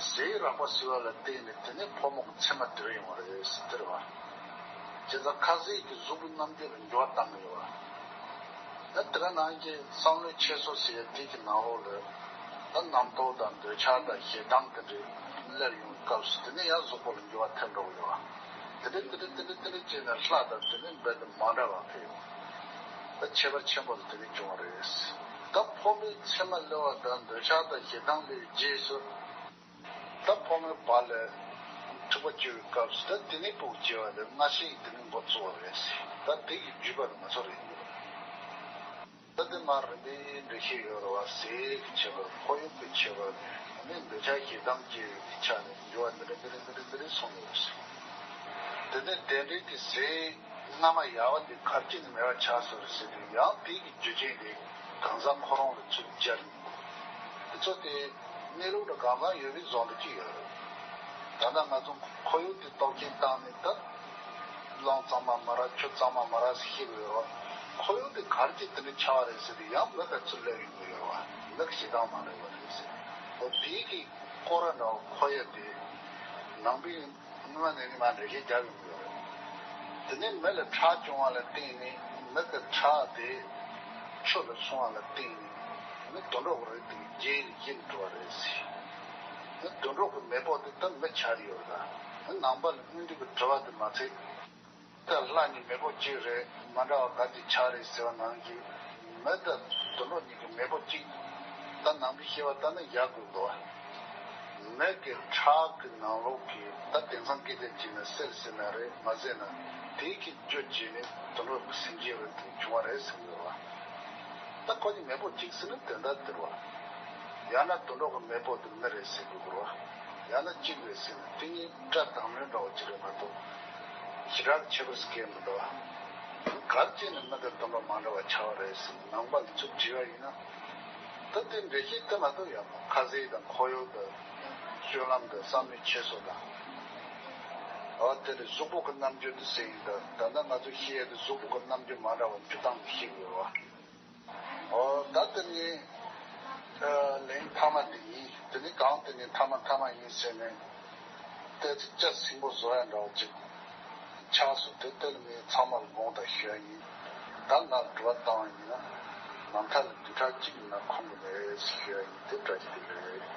ཟས་རགས་པ་ཟོས་པ་ལ་བརྟེན་ནས་དེ་ནས་ཕོ་མོ་གི་མཚན་མ་འདོན་ཡོང་བ་རེད་ཟེར་དེ་རེད་བ། བྱས་ཙང་ཁ་ཟས་ཀྱིས་གཟུགས་པོའི་རྣམ་འགྱུར་ལ་འགྱུར་བ་བཏང་གི་ཡོད་བ། ད་དེ་ག་ནང་བཞིན་བསམ་བློ་ཁྱེར་སོ་ཟེར་ཡ་དེ་གི་ནང་ལོགས་ལ། ད་རྣམ་རྟོག་དང་འདོད་ཆགས་དང་ཞེ་སྡང་དེ་འདྲ་སླེབས་ཡོང་སྐབས་སུ་དེ་ནས་ཡང་གཟུགས་པོ་ལ་འགྱུར་བ་ཐེབས་འགྲོ་གི་ཡོད་བ། དེ་འདྲ་དེ་འདྲ་དེ་འདྲ་དེ་འདྲ་བྱས་ནས་ལྷ་དང་དེ་ནས་འབད་དེ་མ་འདྲ་བ་ཕེབས་ཡོང་། ད་ཁྱད་པར་ཆེན་པོ་ལ་དེ་ནས་བྱུང་བ་རེད། ད་ཕོ་མོའི་མཚན་མ་སླེབས་པ་དང་འདོད་ཆགས་དང་ཞེ་སྡང་སླེབས་པའི་རྗེས་སུ། ད་ཕོ་མོའི་བར་ལ་འཁྲིག་པ་སྐྱེ་བའི་སྐབས་སུ། ད་དེ་ནས་སྤུ་གུ་སྐྱེ་བ་ལ་སྔ་ཕྱི་དེ་ནས་འགོ་བཙུགས་པ་རེད། ད་དེ་ཡི་བརྒྱུད་པ་ནི་ང་ཚོ་རེད་འདུག། ད་དེ་མར་རིམ་པས་འགྲེལ་བཤད་ཡོད་རེད་བ། ཟས་ཀྱི་ཁྱད་པར། ཁོར་ཡུག་གི་ཁྱད་པར། ཨ་ནི་འདོད་ཆགས་ཞེ་སྡང་སྐྱེ་བའི་ཆ་ནས་འགྱུར་བ་འདི་འདྲ་འདི་འདྲ་འདི་འདྲ་འདི་འདྲ་གསུངས་ཡོད་རེད། དེ་ནས་དེ་འདྲའི་གི་ཟས་སྔ་མ་ཡལ་བ་དེ་ག་རེ་བྱས་ནས་མེད་པ་ཆགས་སོང་རེད་ཟེར་དུས། ཡང་དེ་གི་རྒྱུ་རྐྱེན་དེ་གང་ཟག་ཁོ་རང་ལ་ཚུར་སྦྱར་ནས། དེ་ཚོ་དེ་གནས་ལུགས་དང་གང་ཟག་ཡོད་པའི་བཟོ་འདྲ་ཅིག་ཡོད་རེད། ད་ལྟ་ང་ཚོ་ཁོར་ཡུག་དེ་རྟོག་གེ་བཏང་ནས། ད་རླུང་གཙང་མ་མ་རག་ཆུ་གཙང་མ་མ་རག་ཟེར་བཤད་ཀྱི་ཡོད་རེད། ཁོར་ཡུག་དེ་ག་རེ་བྱས་དེ་འདྲ་ཆགས་པ་རེད་ཟེར་དུས། ཡང་མི་ག་ཚོད་སླེབས་ཡོང་གི་ཡོད་རེད་བ། མི་གི་ཞེ་སྡང་མ་སླེབས་པ་རེད་ཟེར། འོ་དེའི་གི་སྐོར་ར་འདྲ་བོ་འཁོར་ཡ་དེ་ནང་པའི་སྔོན་མ་ནས་ནི་མར་འགྲེལ་བཤད་རྒྱག་གི་ཡོད་རེད། དེ་ནས་མི་ལ་ཁྲག་བྱུང་བ་ལ་བརྟེན་ནས། མི་གི་ཁྲག་དེ་ཆུ་ལ་སོང་བ་ལ་བརྟེན་ནས། མི་དུད་འགྲོ་བ་རེད་དེ་རྒྱལ་ཡིན་འགྲོ་བ་རེད་ཟེར། དུད་འགྲོ་གི་མེས་པོ་དེ་ད་མི་ཆགས་ཡོད་ལ། ནང་པ་ལ་སྔོན་དུས་ཀྱི་དྲི་བ་དེ་མ་ཚད། ད་ལྷ་གཉིས་མེས་པོ་གཅིག་རེད། མི་འདྲ་བ་ག་ཚོད་ཆགས་རེད་ཟེར་བ་ནང་བཞིན། མི་དང་དུད་འགྲོ་གཉིས་ཀྱི་མེས་པོ་གཅིག་ད་ནང་པའི་བཤད་པ་ལྟར་ན་ཡག་དགོས་འདུག་བ། མི་གི་ཁྲག་གི་ནང་ལོགས་ཀྱི་ད་དེང་སང་སྐད་ཆ་བྱས་ན་སེལ་ཟེར་ན་རེད། མ་ཟེར་ན་དེ་གི་རྒྱུ་བྱས་ནས་དུད་འགྲོ་གི་སེམས་ཅན་རེད་དེ་བྱུང་བ་རེད་ཟེར་གི་ཡོད་བ། ད་ཁོ་གཉིས་མེས་པོ་གཅིག་ཟེར་ན་དོན་དག་འདིར་བ། ཡང་ན་དུད་འགྲོ་གི་མེས་པོ་དེ་མི་རེད་ཟེར་དགོས་རེད་བ། ཡང་ན་གཅིག་རེད་ཟེར་ན་དེ་གཉིས་སྒྲ་དང་ལེན་འདྲ་བ་གཅིག་རེད་མ་གཏོགས། ཞེ་དྲག་ཁྱད་པར་སྐད་མི་འདུག་བ། གར་བྱས་ནས་མི་དང་དུད་འགྲོ་མ་འདྲ་བ་ཆགས་པ་རེད་ཟེར་ནས་ནང་པ་འདི་ཚོས་བྲིས་པ་ཡིན་ན། ད་དེ་འགྲེལ་བཤད་དེ་མ་གཏོགས་ཡང་ཁ་ཟས་དང་ཁོར་ཡུག་དང་། སྤྱོད་ལམ་དང་བསམ་བློའི་འཁྱེར་སོ་དང་། འོ་དེ་ལས་གཟུགས་པོ་གི་རྣམ་འགྱུར་དེ་ཟེར་ཡིན་ད། ད་ལྟ་ང་ཚོ་ཤེས་ཡས་དེ་གཟུགས་པོ་གི་རྣམ་འགྱུར་མ་འདྲ་བ་འགྱུར་སྟངས་དེ་ཤེས་དགོས་རེད་བ། འོ་ད་དེ་ནས་ལན་མཐའ་མ་དེ་ཡིན། དེ་ནས་གང་དེ་ནས་མཐའ་མ་མཐའ་མ་ཡིན་ཟེར་ནས། ཏོག་ཙམ་ལྕགས་སྲིན་པོ་བཟོ་ཡ་འདྲ་བ་ཅིག་ཆགས་སོང་། དེ་དེ་ནས་ཚང་མར་དགོངས་དག་ཞུ་ཡ་ཡིན། ད་ང་དྲི་བ་བཏང་བ་ཡིན་ན་མ་མཐའ་ལ་བདུན་ཕྲག་གཅིག་ཡིན་ན་ཁོམ་གི་མེད་ཞུ་ཡ་ཡིན། དེ་འདྲ་ཞིག་རེད།